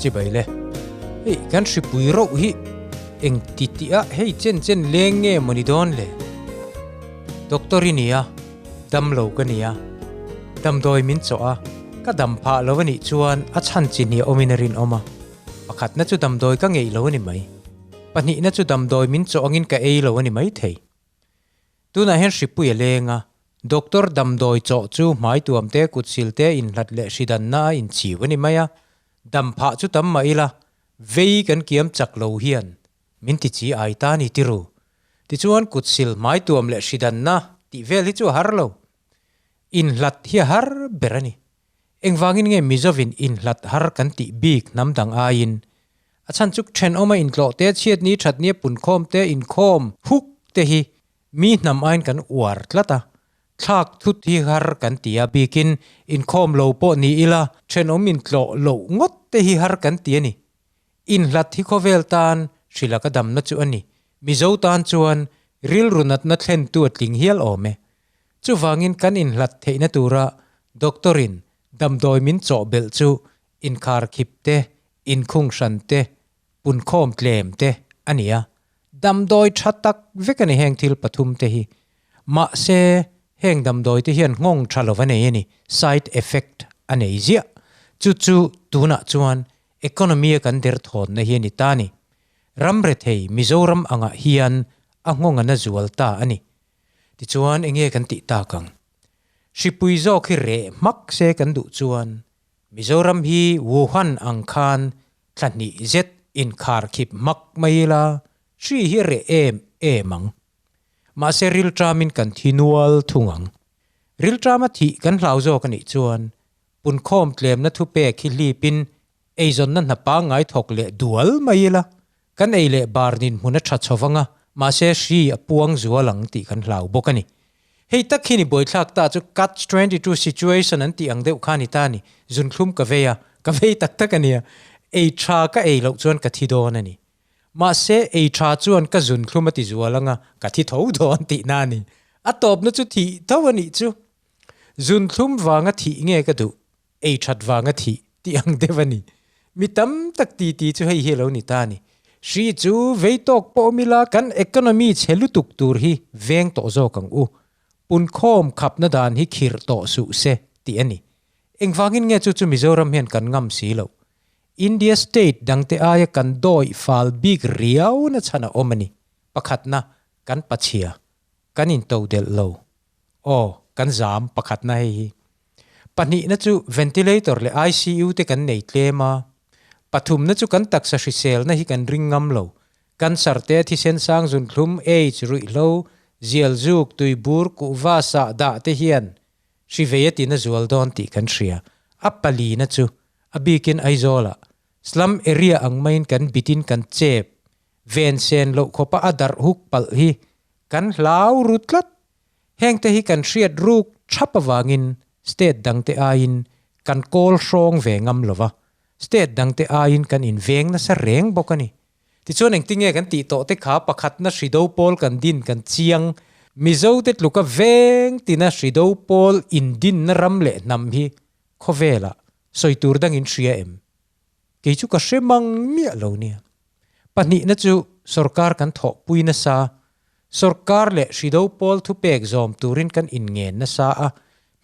Chibai le. Hei kan hripui rauh hi eng ti tih a hei chen chen leng nge maw ni dawn le? Doctor i nia, dam lo ka nia. Damdawi min chawh a, ka dam phah lo a nih chuan a chhan chi hniah awmin a rinawm a. Pakhatna chu damdawi ka ngeih lo a ni mai. Pahnihna chu damdawi min chawh angin ka ei lo a ni mai thei. Tunah hian hripui a leng a, doctor damdawi chawh chu hmai tuam te, kut sil te, inhlat leh hri danna a inchiu a ni mai a, dam phah chu tam mah ila, vei kan kiam chak lo hian min ti chi ai ta ni tiru. Tichuan kut sil, hmai tuam leh hri danna tih vel hi chu a har lo. Inhlat hi a har ber a ni. Engvangin nge Mizovin inhlat har kan tih bik hnam dang aiin A chhan chu thenawma intlawh te, chhiatni thatnia punkhawm te, inkhawm huk te hi mi hnam aiin kan uar tlat a, thlak thut hi har kan ti a, bikin inkhawm lo pawh ni ila thenawm intlawh loh ngawt te hi har kan ti a ni. Inhlat hi khawvel tan hrilha ka damna chu a ni. Mizo tan chuan rilru natna thlentu a tling hial awm e. Chuvangin kan inhlat theihna tura doctor-in damdawi min chawhbelh chu Inkharkhip te, inkhung hran te, punkhawm tlem te a ni a, damdawi tha tak vek a ni heng thil pathum te hi. Mahse, heng damdawi te hian nghawng tha lova nei a ni, side effect a nei ziah. Chu chu tunah chuan economy a kan derthawnna hi a ni ta a ni. Ram rethei Mizoram angah hian a nghawng a na zual ta a ni. Tichuan enge kan tih tak ang? Hripui zawk hi reh hmak se kan duh chuan Mizoram hi Wuhan ang khan thla hnih zet inkharkhip hmak mai ila, hri hi a reh em em ang. Mahse rilṭamin kan thi nual thung ang. Rilṭama thih kan hlau zawk a nih chuan punkhawm tlemna thupek hi hlipin eizawnna hna pangngai thawk leh dual mai ila, kan ei leh bar nin hmun a tha chho vang a, mahse hri a puang zual ang tih kan hlau bawk a ni. Hei tak hi ni buaithlak ta chu catch 22 situation an tih ang deuh kha ni ta ni, zunthlum ka vei a, ka vei tak tak a nia, ei tha ka ei loh chuan ka thi dawn a ni. Mahse ei tha chuan ka zunthlum a ti zual ang a, ka thi tho dawn tihna a ni. A tawpna chu thih tho a nih chu. Zunthlum vanga thih nge ka duh? Ei that vanga thih tih ang deuh a ni. Mi tam tak titi chu hei hi a lo ni ta a ni. Hri chu vei tawk pawh awm ila kan economy chhe lutuk tur hi veng tawh zawk ang u. Punkhawm khapna dan hi khirh tawh suh se tih a ni. Engvangin nge chu chu Mizoram hian kan ngam si loh? India state dangte aia kan dawih fal bik riau na chhan a awm a ni. Pakhatna, kan pachhia. Kan intodelh lo. Aw, kan zam pakhatna hei hi. Pahnihna chu ventilator leh ICU te kan nei tlem a, pathumna chu kan taksa hriselna hi kan ring ngam lo. Cancer te, thisen sang zunthlum, aids, ruihhlo, zialzuk, tuibur, kuhva, sahdah te hian hri vei a tina zual dawn tih kan hria. A palina chu a bikin Aizawlah slum area ang maiin kan bitin kan chep ven sen loh khawpa a darh huk palh hi kan hlau ru tlat. Hengte hi kan hriat ruk thap avangin state dangte aiin kan kawl hrawng ve ngam lo va, state dangte aiin kan inveng nasa reng bawk a ni. Tichuan engtinge kan tih tawh te kha pakhatna hrido pawl kan din kan chiang, Mizote tluka veng tina hrido pawl indinna ram leh hnam hi khawvelah sawi tur dangin hria em? Kei chu ka hre mang miah lo nia. Pahnihna chu sorkar kan thawhpui nasa Sorkar leh hrido pawl thupek zawm turin kan inngen nasa a,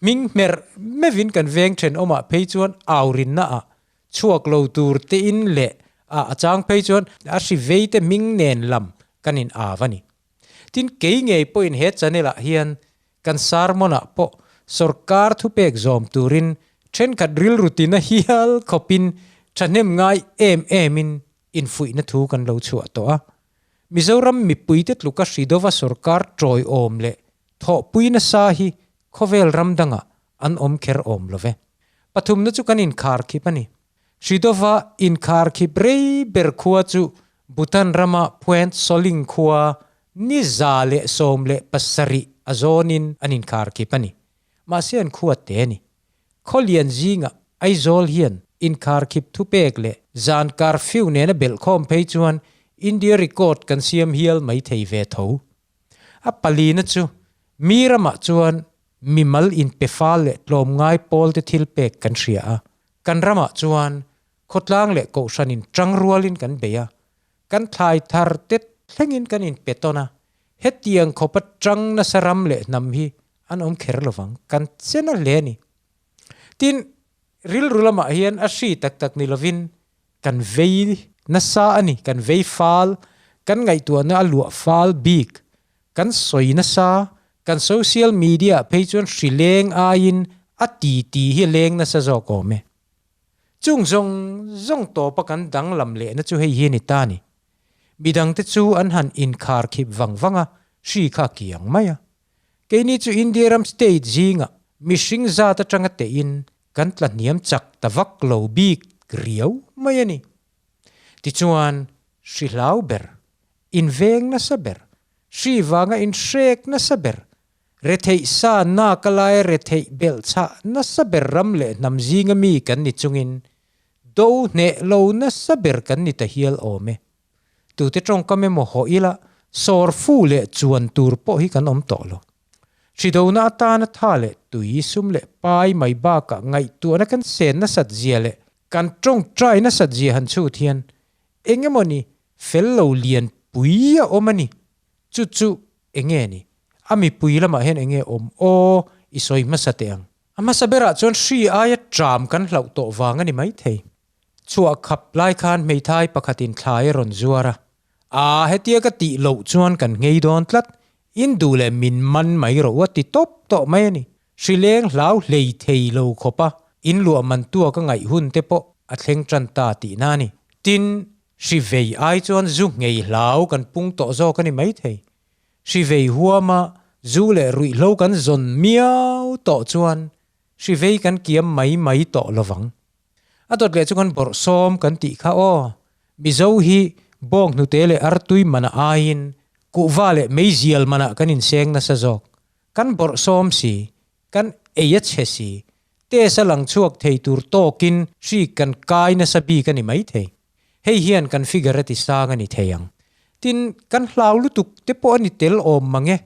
hming hmerh mevin kan veng thenawmah phei chuan aurinna ah chhuak lo tur te in leh ah a chang phei chuan a hri vei te hming nen lam kan in av a ni. Tin, kei ngei pawhin he channel ah hian kan sermon ah pawh sorkar thupek zawm turin thenkhat rilru tina hial khawpin thahnem ngai em em in infuihna thu kan lo chhuah tawh a. Mizoram mipuite tluka Hridova sorkar tawiawm leh thawhpui nasa hi khawvel ram dangah an awm kher awm lo ve. Pathumna chu kan inkharkhip a ni. Hridova inkharkhip rei ber khua chu Bhutan rama Phuent Soling khua ni 117 a zawnin an inkharkhip a ni. Mahse an khua te a ni. Khawlian zingah Aizawl hian inkharkhip thupek leh zan curfew nena belhkhawm phei chuan India record kan siam hial mai thei ve tho. A palina chu mi ramah chuan mimal inpe fal leh tlawmngai pawlte thil pek kan hria a, kan ramah chuan. Khawtlang leh kohhranin tangrualin kan bei a, kan thlai thar te thlengin kan inpe tawn a, hetiang khawpa tang nasa ram leh hnam hi an awm kher lovang, kan chen a hle a ni. Tin, rilru lamah hian a hri tak tak ni lovin kan vei nasa a ni, kan vei fal, kan ngaihtuahna a luah fal bik, kan sawi nasa, kan social media ah phei chuan hri leng aiin a ti ti hi a leng nasa zawk awm e. Chung zawng zawng tawpa kan danglam lehna chu hei hi a ni ta a ni. Midangte chu an han inkhar khip vang vang a, hri kha a kiang mai a. Keini chu India ram state zingah mihring zat atanga tehin kan tla hniam chak ta vak lo bik riau mai a ni. Tichuan, hri hlau ber, inveng nasa ber, hri vanga inhrek nasa ber, retheih sa naka laia retheih belh chhah nasa ber ram leh hnam zinga mi kan ni chungin do hneh lo nasa ber kan ni ta hial awm e. Tute tawngkam emaw haw ila sawr fu leh chuan tur pawh hi kan awm tawh lo. Hridona atana tha leh tui sum leh pai mai bakah ngaihtuahna kan sen nasat zia leh kan tawngtai nasat zia han chhut hian eng emaw ni fel lo lian pui a awm a ni. Chu chu enge ni? A mipui lamah hian enge awm aw i sawi hmasa teh ang. A hmasa berah chuan hri aia tram kan hlauh tawh vang a ni maithei. Chhuah khap lai khan hmeithai pakhatin thlai a rawn zuar a, Aa, hetia ka tih loh chuan kan nghei dawn tlat, in duh leh min man mai rawh u a ti tawp tawh mai a ni. Hrileng hlau hlei thei lo khawp a, in luah man tua ka ngaih hun te pawh a thleng tan ta tihna a ni. Tin, hri vei ai chuan zu nghei hlau kan pung tawh zawk a ni maithei. Hri vei huama zu leh ruihhlo kan zawn miau tawh chuan hri vei kan kiam mai mai tawh lovang. A dawt leh chu kan bawrh sawm kan tih kha aw. Mizo hi bawng hnute leh artui mana aiin kuhva leh meizial manah kan inseng nasa zawk. Kan bawrh sawm si, kan ei a chhe si, test a lang chhuak thei tur tawkin hri kan kai nasa bik a ni maithei. Hei hian kan figure a ti sang a ni thei ang. Tin, kan hlau lutuk te pawh a ni tel awm mang e.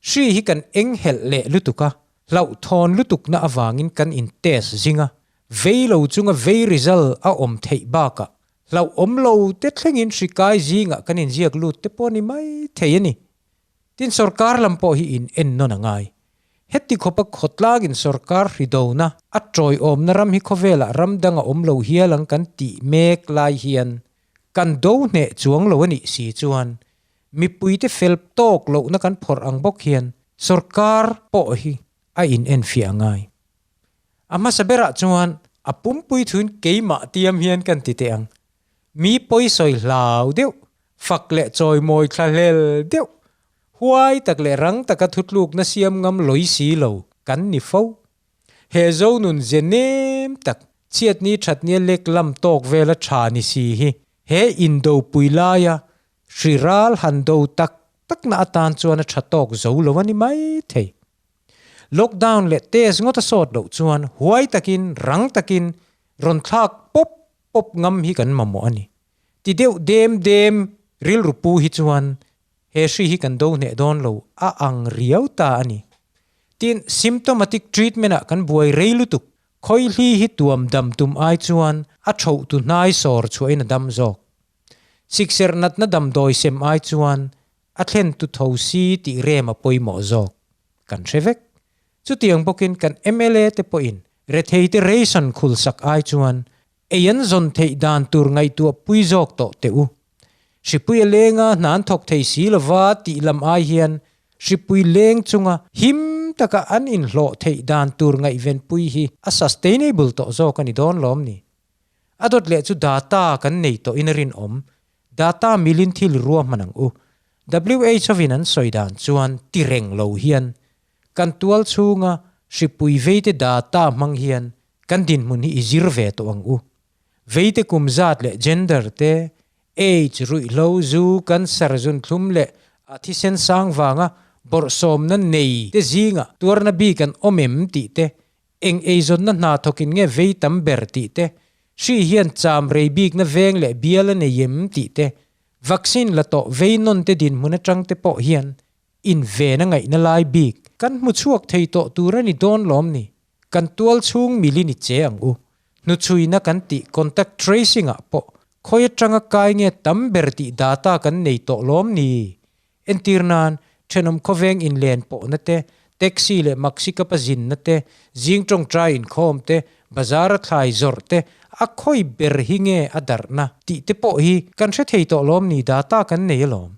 Hri hi kan eng helh leh lutuk a, hlauhthawn lutukna avangin kan in test zing a, Vei lo chunga vei result a awm theih bakah hlauhawm lo te thlengin hri kai zingah kan inziak lut te pawh a ni mai thei a ni. Tin sorkar lam pawh hi in en nawn a ngai. Heti khawpa khawtlangin sorkar hri dona a tawiawmna ram hi khawvelah ram dang a awm lo hial ang kan tih mek lai hian kan do hneh chuang lo a nih si chuan mipuite fel tawk lohna kan phawrh ang bawk hian sorkar pawh hi a in enfiah a ngai. A hmasa berah chuan a pumpui thuin keimah tiam hian kan ti teh ang. Mi pawisawi hlau deuh, fak leh chawimawi thlahlel deuh, huai tak leh rang taka thutlukna siam ngam lawi si lo kan ni fo. He Zonun ze nem tak, chhiatni thatnia lek lam tawk vela tha ni si hi he indopui laia hri ral han do tak takna atan chuan a tha tawk zo lo a ni mai thei. Lockdown leh test ngawt a sawt loh chuan huai takin, rang takin rawn thlak pawp pawp ngam hi kan mamawh a ni. Ti deuh dem dem rilru pu hi chuan he hri hi kan do hneh dawn lo a ang riau ta a ni. Tin, symptomatic treatment ah kan buai rei lutuk, khawihli hi tuam dam tum ai chuan a thoh tu hnai sawr chhuahin a dam zawk. Sikserh natna damdawi sem ai chuan A thlen tu tho si tih rem a pawimawh zawk kan hre vek. Chutiang bawkin kan mla te pawhin retheite ration khul sak ai chuan ei an zawn theih dan tur ngaihtuah pui zawk tawh teh u. Hripui a lenga hna an thawk thei si lova tih lam ai hian hripui leng chunga him taka an inhlawh theih dan tur ngaihvenpui hi a sustainable tawh zawk a ni dawn lawm ni? A dawt leh chu data kan nei tawhin a rinawm. Data milin thil ruahman ang u. WHO-in an sawi dan chuan ti reng lo hian kan tual chhunga hripui veite data hmang hian kan dinhmun hi i zir ve tawh ang u. Veite kum zat leh gender te, age, ruihhlo, zu, cancer, zunthlum leh a thisen sang vanga bawrhsawmna nei te zingah tuarna bik an awm em tih te Eng eizawnna hna thawkin nge vei tam ber tih te, hri hian cham rei bikna veng leh bial a nei em tih te, vaccine la tawh vei nawn te dinhmun atang te pawh hian inven a ngaihna lai bik kan hmu chhuak thei tawh tur a ni dawn lawm ni? Kan tual chhung milin i che ang u. Hnuchhuina kan tih contact tracing ah pawh khawi atanga kai nge tam ber tih data kan nei tawh lawm ni? Entir nan, thenawm khawveng inlen pawhna te, taxi leh maxi cab a zinna te, zing tawngtai inkhawm te, bazar a thlai zawrh te, a khawi ber hi nge a darhna tih te pawh hi kan hre thei tawh lawm ni data kan nei alawm.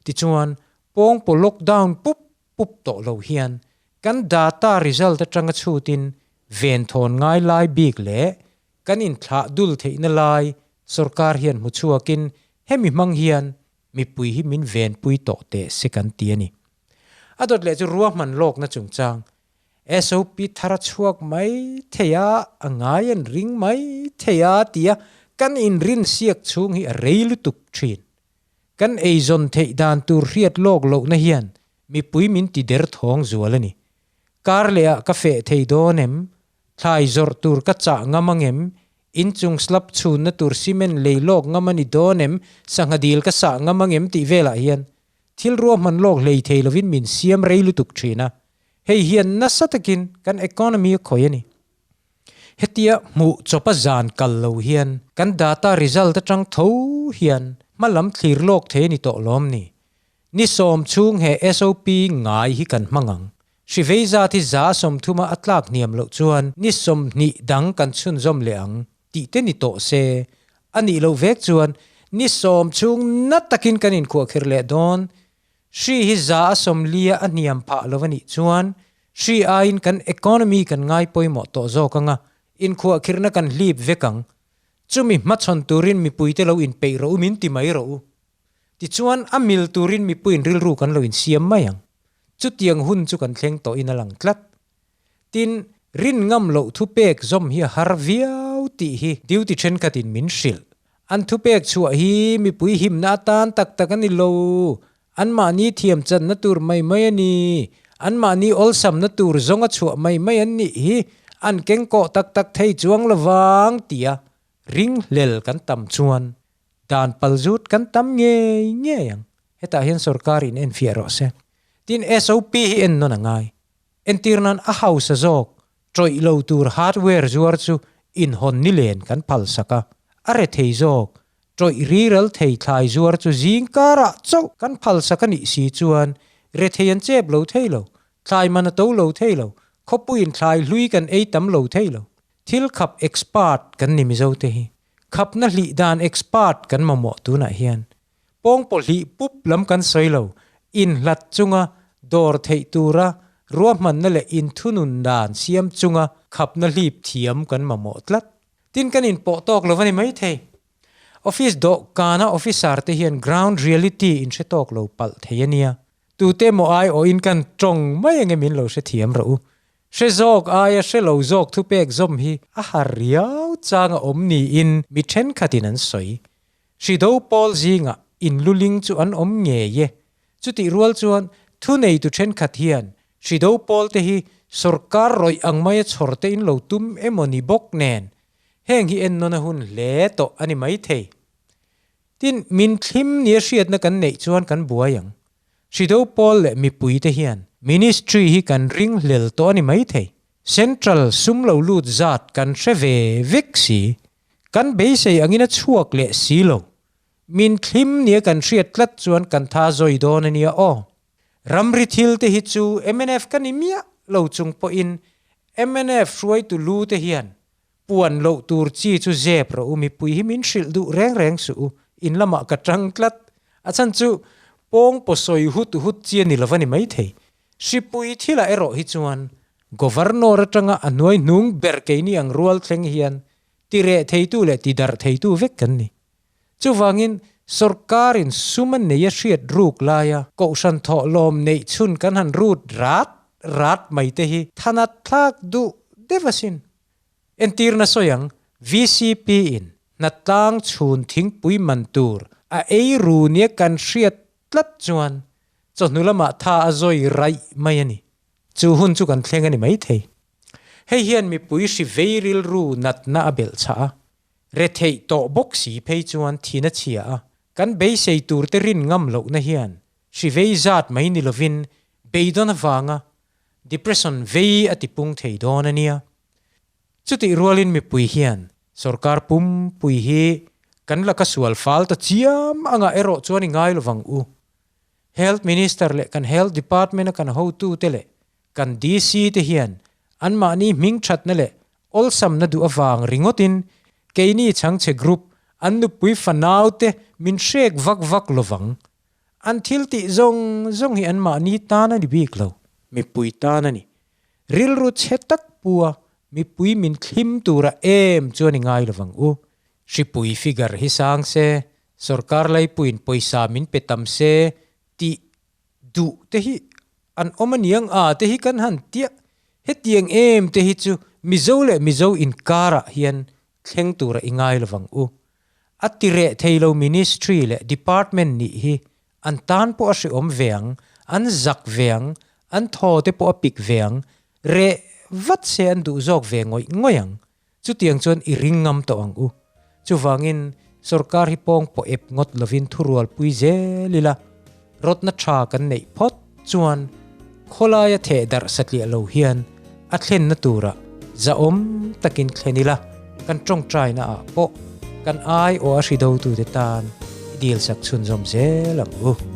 Tichuan, pawngpaw lockdown pup pup tawh lo hian kan data result atanga chhutin venthawn ngai lai bik leh kan inthlah dul theihna lai sorkar hian hmu chhuakin hemi hmang hian mipui hi min venpui tawh teh se kan ti a ni. A dawt leh chu ruahman lawkna chungchang SOP thar a chhuak mai thei a, a ngai an ring mai thei a tia kan inrin siak chhung hi a rei lutuk thin. Kan eizawn theih dan tur hriat lawk lohna hian mipui min ti der thawng zual a ni. Kar lehah ka feh thei dawn em? Thlai zawrh tur ka chah ngam ang em? Inchung slab chhunna tur cement lei lawk ngam a ni dawn em? Sangha dil ka sah ngam ang em tih velah hian thil ruahman lawk hlei thei lovin min siam rei lutuk thin a. Hei hian nasa takin kan economy a khawih a ni. Hetia hmuh chawpa zan kal lo hian kan data result atang tho hian hma lam thlir lawk thei a ni tawh lawm ni? Ni sawm chhung he SOP ngai hi kan hmang ang. Hri vei zat hi za sawmthuma a tlak hniam loh chuan ni sawmhnih dang kan chhunzawm leh ang tih te ni tawh se. A nih loh vek chuan ni sawm chhung na takin kan inkhuahkhirh leh dawn. Hri hi za a sawmlia a hniam phah lo a nih chuan hri aiin kan economy kan ngai pawimawh tawh zawk anga inkhuahkhirhna kan hlip vek ang. Chumi hmachhawn turin mipuite lo inpeih rawh u min ti mai rawh u. Tichuan a mil turin mipuiin rilru kan lo insiam mai ang. Chutiang hun chu kan thleng tawhin a lang tlat. Tin, rin ngam loh thupek zawm hi a har viau tih hi duty thenkhatin min hrilh. An thupek chhuah hi mipui himna atan tak tak a ni lo. Anmahni thiam channa tur mai mai a ni. Anmahni awlsamna tur zawnga chhuah mai mai an nih hi an keng kawh tak tak thei chuang lovang tia ringhlel kan tam chuan dan palzut kan tam ngei ngei ang. Hetah hian sorkar in enfiah rawh se. Tin, SOP hi en nawn a ngai. Entir nan a hausa zawk tawih lo tur hardware zuar chu inhawn ni len kan phal sak a, a re thei zawk tawih riral thei thlai zuar chu zing karah chauh kan phal sak a nih si chuan re thei an chep lo thei lo, thlai man a to lo thei lo, khawpuiin thlai hlui kan ei tam lo thei lo. Thil khap expert kan ni Mizo te hi. Khapna hlih dan expert kan mamawh tunah hian. Pawngpaw hlih pup lam kan sawi lo, inhlat chunga dawr theih tura ruahmanna leh inthunun dan siam chunga khapna hlip thiam kan mamawh tlat. Tin kan inpawh tawk lo a ni maithei. Office dawhkana officer te hian ground reality in hre tawk lo palh thei a nia. Tute maw ai awhin kan tawng mai ange min lo hrethiam rawh u. Hre zawk aia hre lo zawk thupek zawm hi a har riau chang a awm niin mi thenkhatin an sawi. Hrido pawl zingah inluling chu an awm ngei e. Chutih rual chuan thuneitu thenkhat hian Hrido pawlte hi sawrkar rawih ang maia chhawr te in lo tum emaw ni bawk nen heng hi ennawn a hun hle tawh a ni maithei. Tin, min thlim nia hriatna kan neih chuan kan buai ang. Hrido pawl leh mipuite hian Ministry hi kan ringhlel tawh a ni maithei. Central sum lo lut zat kan hre ve vek si. Kan beisei angin a chhuak leh si lo. Min thlim nia kan hriat tlat chuan kan tha zawi dawn a nia aw. Ramri thil te hi chu mnf ka ni miah lo chung pawhin mnf hruaitu lu te hian puan loh tur chi chu zep rawh u mipui hi min hrilh duh reng reng suh u in lamah ka tang tlat. A chhan chu pawng paw sawi hut hut chi a ni lo va ni maithei. Hripui thilah erawh hi chuan Governor atanga a hnuai hnung ber keini ang rual thleng hian ti reh theitu leh ti darh theitu vek kan ni. Chuvangin sorkarin sum a nei a hriat ruk laia kohhran thawhlawm neih chhun kan han rut rat rat mai te hi thanat thlak duh deuh asin. Entirna sawi ang, VCP in hnatlang chhun thingpui man tur a ei ru nia kan hriat tlat chuan chawhnu lamah tha a zawi raih mai a ni. Chu hun chu kan thleng a ni maithei. Hei hian mipui hri vei rilru natna a belh chhah a, retheih tawh bawk si phei chuan thin a chhia a, kan beisei turte rin ngam lohna hian hri vei zat mai ni lovin beidawn avanga depression vei a tipung thei dawn a nia. Chutih rualin mipui hian sorkar pumpui hi kan laka sual fal ta chiam anga erawh chuan i ngai lovang u. Health Minister leh kan Health Department a kan hotute leh kan DC te hian anmahni hming thatna leh awlsamna duh avang ringawtin keini chhangchhe group an nupui fanaute min hrek vak vak lovang. An thil tih zawng zawng hi anmahni tan a ni bik lo, mipui tan a ni. Rilru chhe tak pua mipui min thlim tura em chuan i ngai lovang u. Hripui figure hi sang se, sorkar laipuiin pawisa min pe tam se tih duh te hi an awm aniang a te hi kan han tiah. Hetiang em te hi chu Mizo leh Mizo inkarah hian thleng tura i ngai lovang u. A ti reh thei lo Ministry leh Department nih hi an tan pawh a hreawm ve ang, an zak ve ang, an thaw te pawh a pik ve ang, reh vat se an duh zawk ve ngawih ngawih ang. Chutiang chuan i ring ngam tawh ang u. Chuvangin sorkar hi pawng pawh ep ngawt lovin thurual pui zel ila, rawtna tha kan neih phawt chuan khawlaia theh darh satliah lo hian a thlenna turah zahawm takin thlen ila, kan tawngtaina ah pawh kan ai aw a hri dotute tan i dilsak chhunzawm zel ang u.